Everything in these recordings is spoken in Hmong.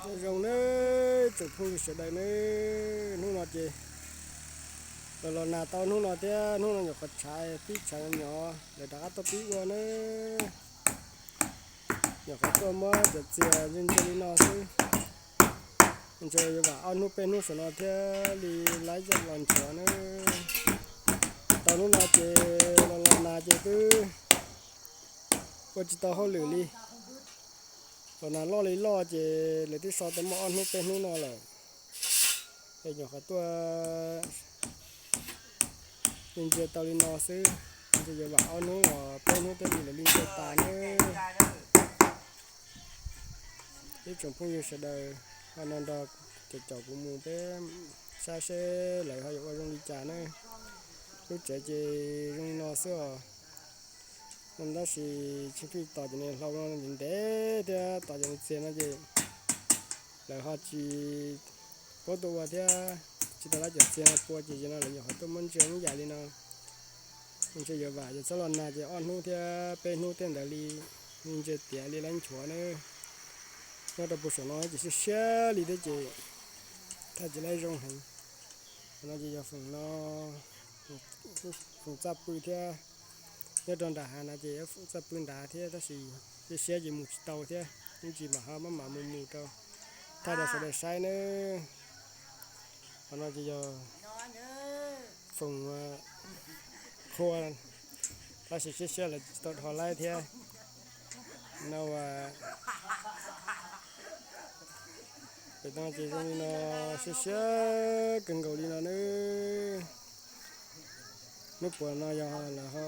Nyob zoo nawb tsoom phooj ywg sawv daws nawb, hnub no ces los los nag tau hnub no thiab, hnub no nyuam qhuav tshav pib tshav nyo, lawv rov qab tuaj pib ua nawb. Nyuam qhuav tuaj muab cov txiag ntsia ntsia li no xwb, ntshe yuav vam ob hnub peb hnub saum no thiaj li laib coj los nchuav nawb. Tau hnub no ces los los nag ces twb ua tsis tau hauj lwm li. Los nag loj li loj ces lawv twb so tau muaj ob hnub peb hnub no lawm. Es nyuam qhuav tuaj ntsia tau li no xwb, ntshe yuav vam ob hnub los peb hnub thiaj li lawv li ntsia tas nawb. Ib tsoom phooj ywg sawv daws ho no nrog caum caum kuv mus peb saib seb lawv ho yuav ua zoo li cas nawb. Lub tsev ces zoo li no xwb os. Tab sis tsis fij tos cov niag hlau no ntev ntev thiab tos cov niag txiag no ces lawv ho tsis paub tuaj ua thiab tsis tau laib cov txiag no pua ces no lawv nyuam qhuav tuaj muab ntsia muab yam li no. Ntshe yuav vam yog txhob los nag ces ob hnub thiab peb hnub tej ntawd li, li ntsia tiav li laib nchuav nawb. Nyob rau puag saum no ces siab siab li thiab ces thaij tsis laib zoo heev. Qhov no ces yog feem no, feem txaj pw thiab. Nyob rau nram hav no ces yog feem txaj pw nrad thiab tab sis siab siab ces mus tsis tau thiab, ib tsam mam ho maj mam mus mus rau thaij rau sawv daws saib nawb. Qhov no ces yog feem qhua, tab sis siab siab lawv tsis tau dhos laib thiab. No ua pem no ces zoo li no, siab siab kawg nkaus li no nawb. Hnub puas no yog lawv ho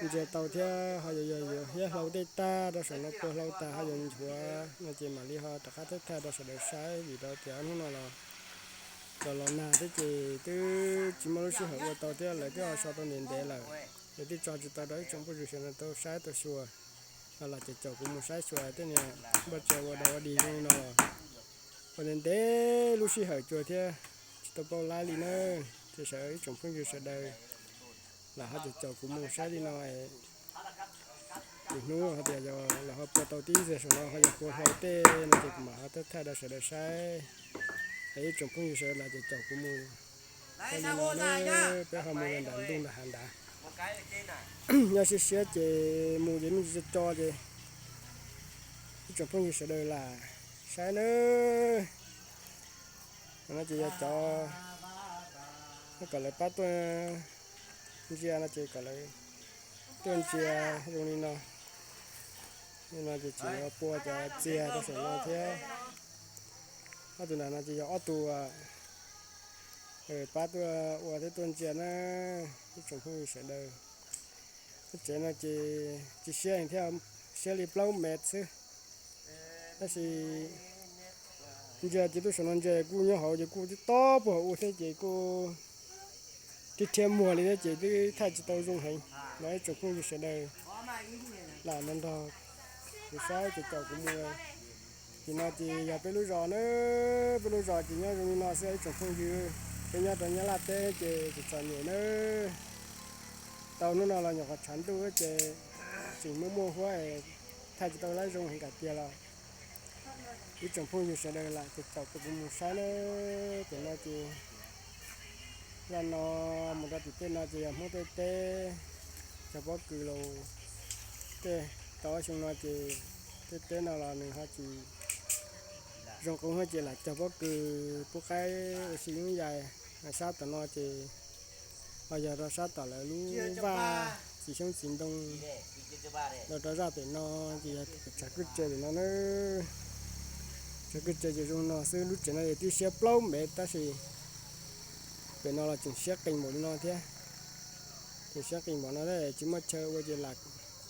ntsia tau thiab ho yuav, yog yuav hiab hlau tej tag rau saum no, pua hlau tas ho yuav nchuav no ces mam li ho rov qab thaij thaij rau sawv daws saib vim rau tias hnub no los los los nag thiab ces twb tsis muaj lub sij hawm ua tau thiab lawv twb ho so tau ntev ntev lawm. Lawv twb tso tsis tau rau ib tsoom phooj ywg sawv daws tau saib tau xyuas, los caum caum kuv mus saib xyuas tej niag npaj tsaws ua dog ua dig zoo li no los ua ntev ntev lub sij hawm cuag thiab tsis tau paub laib li nawb. Ces sawv ib tsoom phooj ywg sawv daws lam ho caum caum kuv mus saib li no. Lwm hnub hais tias yog lawv ho pua tau tib txiag saum no ho yog pua hlau tej no ces kuv mam ho thaij thaij rau sawv daws saib. Es ib tsoom phooj ywg sawv daws lam caum caum kuv mus saib li no, peb ho mus nram ntug nram hav nrad. Nyob siab siab ces mus ces me ntsis co co ces ib tsoom phooj ywg sawv daws lam saib nawb. No ces yog cov kom lawv pab tuaj ntsia no ces kom lawv tuaj ntsia zoo li no. Li no ces tseem yuav pua cov txiag rau saum no thiab. Ob tug nram no ces yog ob tug pab tuaj ua thiab tuaj ntsia na, ib tsoom phooj ywg sawv daws. Lub tsev no ces tsis siab thiab, siab li plaub mev xwb. Tab sis ntsia ces tub saum no ntsia kuj nyob hauv ces kuj tib tob puag hauv ua thiab ces kuj tib rhiab muag li thiab ces twb thaij tsis tau zoo heev. No ib tsoom phooj ywg sawv daws lam nrog nrog kuv saib caum caum kuv mus. Ces no ces yog peb lub zos na, peb lub zos ces nyob zoo li no xwb ib tsoom phooj ywg. Peb nyob rau Nyab Laj teb ces tseem txom nyem nawb. Tau hnub no los nyuam qhuav tshav ntuj ces tseem muaj muaj huab es thaij tsis tau laib zoo heev kam tiag los ib tsoom phooj ywg sawv daws lam caum caum kuv mus saib na. Ces no ces zaj no mus rau tim tej no ces yog Hmoob tej teb, cog pob kws los tej. Tau ob xyoo no ces tej teb no los nws ho tsis zoo qub ces lam cog pob kws pub qaib ua si ib yam. Sab tom no ces ho yog rau sab tom lawv lub vaj txiv xyoob txiv ntoo. Los rau zaj pem no ces yog tsav kwj tse pem no na. Tsav kwj tse ces zoo no xwb, lub tsev no ces twb siab plaub mev tab sis pem no los tseem siab qees npaum li no thiab. Tseem siab qees npaum no tsis muaj chaw ua ces lam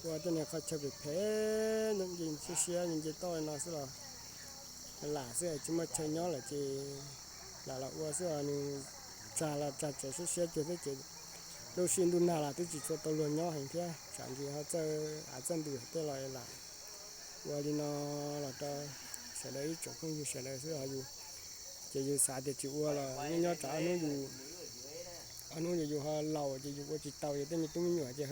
ua tej niag qhov chaw phem phem, nce siab siab nce toj li no xwb los lam xwb, tsis muaj chaw nyob lawm ces lam los ua xwb os. Nws tsag los tsag tsev siab siab cuag thiab ces lub sij ntuj nag los twb tsis tshua tau luag nyob heev thiab, tsam ntshe ho txawj av txawj ntws tej los lam ua li no los rau sawv daws ib tsoom phooj ywg sawv daws xwb os. Yus ces yus xav tias tsis ua los nyob nyob tsam ob hnub yus, ob hnub yus ho laus ces yus ua tsis tau, yus tej me tub me nyuam ces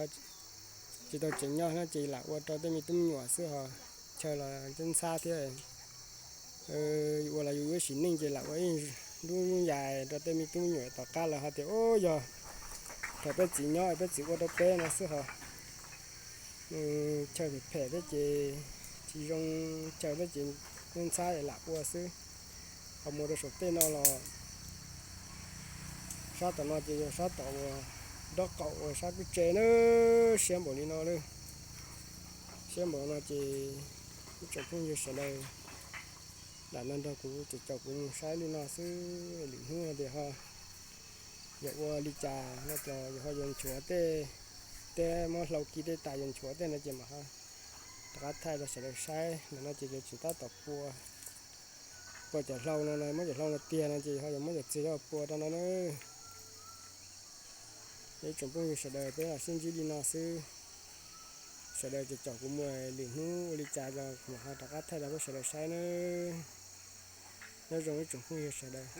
tsis tau tseem nyob no ces lam ua rau tej me tub me nyuam xwb os. chaw los ntxhab thiab. Yus ua los yus ua sim neej ces lam ua ib lub yam rau tej me tub me nyuam tom qab lawv ho tias, ub, yog thaum peb txiv nyob peb txiv ua rau peb no xwb ho. Chaw phem phem thiab ces tsis zoo, chaw thiab ces ntxhab lam ua xwb. Ho mus rau saum tej no los sab tom no ces yog sab tom uas nraub qaum uas sab kwj tse na, siab npaum li no lawm. Siab npaum no ces ib tsoom phooj ywg sawv daws lam no nrog kuv caum kuv mus saib li no xwb, lwm hnub no tias ho yuav ua li cas no los yus ho yuav nchuav tej, tej muab hlau kis tej tas yuav nchuav tej no ces mam ho rov qab thaij rau sawv daws saib. Ntawm no ces yuav tseem tab tom pua, pua cov hlau no, muab cov hlau no tiag no ces ho yuav muab cov txiag coj pua rau no na. Ib tsoom phooj ywg sawv daws peb los sib ntsib li no xwb. Sawv daws caum kuv mus, lwm hnub ua li cas los kuv mam ho rov qab thaij rau peb sawv daws saib nawb. Nyob zoo ib tsoom phooj ywg sawv daws.